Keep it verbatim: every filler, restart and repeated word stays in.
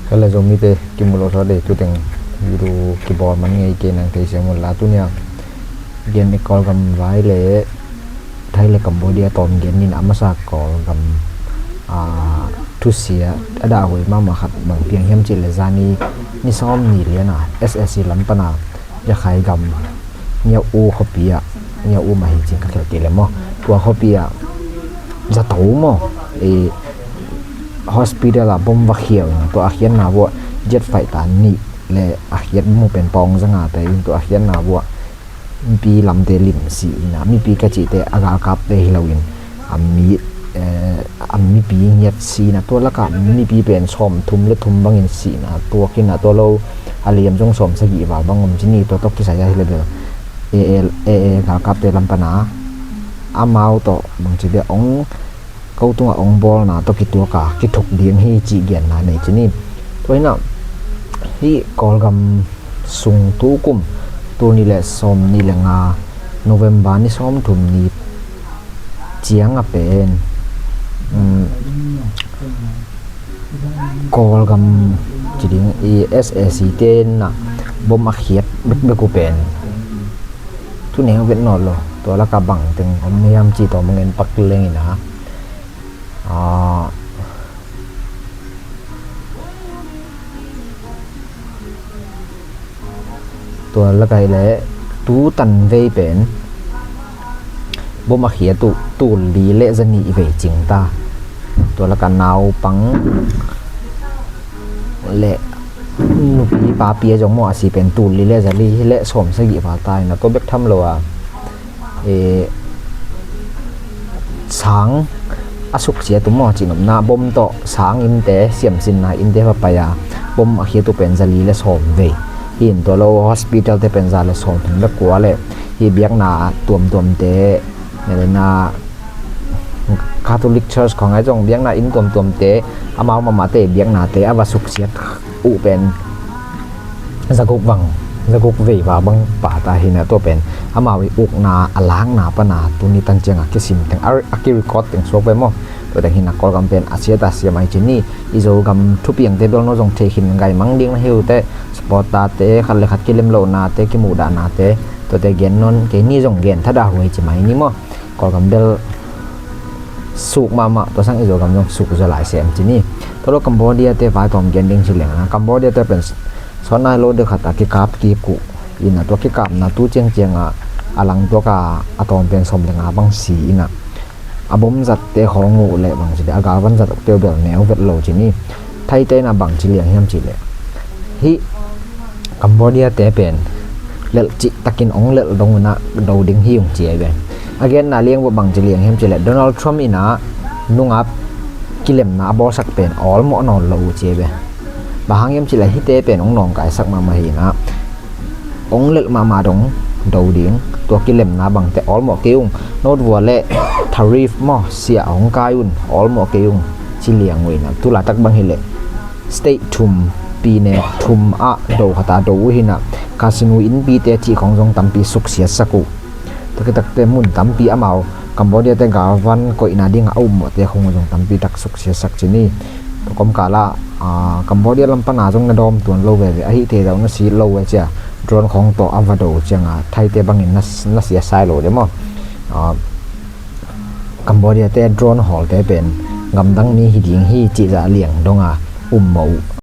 Kala Zomite kimu lo sawt le, tu teng video kibawl man ngei kei nang thei siam un la, tu nia gen i Kawlgam vai le Thai le Cambodia tawm gen nin a masa Kawlgam, a, thusia a dahhuai mahmah khat bang piang hiam cih le zani ni sawm ni lian a S A C lam pan a Rakhine gam Nyaw U khuapi ah, Nyaw U mah hi cin ka khial kei le maw, tua khuapi ah zato maw, e, hospital ah bom va khiau in tua a khiatna vuah jet fighter nih le a khiat mu pen pawng zanga te in tua a khiatna vuah mipi lamte lim si ina, mipi ka cihte a galkapte hi lo in a mi, eh, a mipi ngiat sihna tua laka mipi pen sawm thum le thum bangin sihna tua kina tua lo a liam zong sawm sagih val bang om ci ni. Tua tawh kisai a hi le bel A A, A A galkapte lam pana amau tawh bang ci bia ong ko tunga ong bawlna tawh kituaka kithuk ding hi cih genna nei ci ni. Tua hina hi Kawlgam sung tukum tul ni le sawm ni le nga November ni sawm thum ni ciang a pen, um, Kawlgam ci ding i S A C te na bom a khiat bekbek uh pen tu neu vet nawn lo. Tua laka bang teng om hiam ci tawh mung en pak leng ina, ah, tua lakai le tu tan vei pen bom a khiat uh tul li le za nih vei cing ta. Tua laka naupang le nupi papi a zong maw a si pen tul li le za li le sawm sagih val ta ina tua bek tham lo a, e, sang a suksiat uh maw cihnopna bom tawh sang innte siamsinna innte va pai a bom a khiat uh pen za li le sawm vei. Hi in tua lo hospital te pen za le sawm thum le kua le hi biakna tuamtuamte, na Catholic Church khong ai zong biakna inn tuamtuamte amau mahmahte biaknate a va suksiat uh pen zaguk vang, zaguk vei va bang pa ta hina tua pen amau i ukna a lakna pana tuni tan cianga kisim teng a, a ki record teng suak ve maw. Tua teng hina Kawlgam pen a siat a siam ai ci ni. I Zogam thupiangte bel no zong thei khin gai mang ding na hi uh teh, sport tate khat le khat kilem lohnate kimuhdahnate tuate gen non kei ni zong gen thada huai ci mai ni maw. Kawlgam bel suk mahmah tua sang i Zogam zong suk zaw lai sem ci ni. Tua lo Cambodia te vai tawm gen ding ci leng na Cambodia te pen sawn nai lo deuh khat a kikap kik uh ina tua kikapna tu ciangcianga a lang tuaka a tawm pen sawm le nga bang si ina a bom zatte khawng uh le bang ci le a galvan zat ukte uh bel neu vet lo ci ni. Thaite ina bang ci liang hiam ci le hi Cambodia te pen lelh cih takin ong lelh dong una do ding hi ung ci ai ve. A genna liang vua bang ci liang hiam ci le Donald Trump ina nungap kilemna a bawlsak pen awlmawh nawn lo uh ci ai ve. Bang hang hiam ci le hite pen ong nawngkaisak mahmah hi ina ong lelh mahmah dong do ding tua kilemna bangte awlmawh kei ung. Note vua le tariff maw sia hong kai un awlmawh kei ung ci liang uh ina tulaitak bang hi le state thum, pine thum ah do khata do uh hina casino innpite cih khong zong tampi suksiatsak uh. Takitakte mun tampi amau Cambodia te galvan koihna dinga a ummawhte khong uh zong tampi tak suksiatsak ci ni. Tua kawmkala, ah, Cambodia lam pana zong na dawm tuan lo veve ahi thei zau na si lo ve cia drone khong tawh a va do cianga Thaite bangin na, na sia sai lo de maw. Ah, Cambodia te drone hawlte pen gamdang mi hi ding hi cih zah liang donga ummawh uh.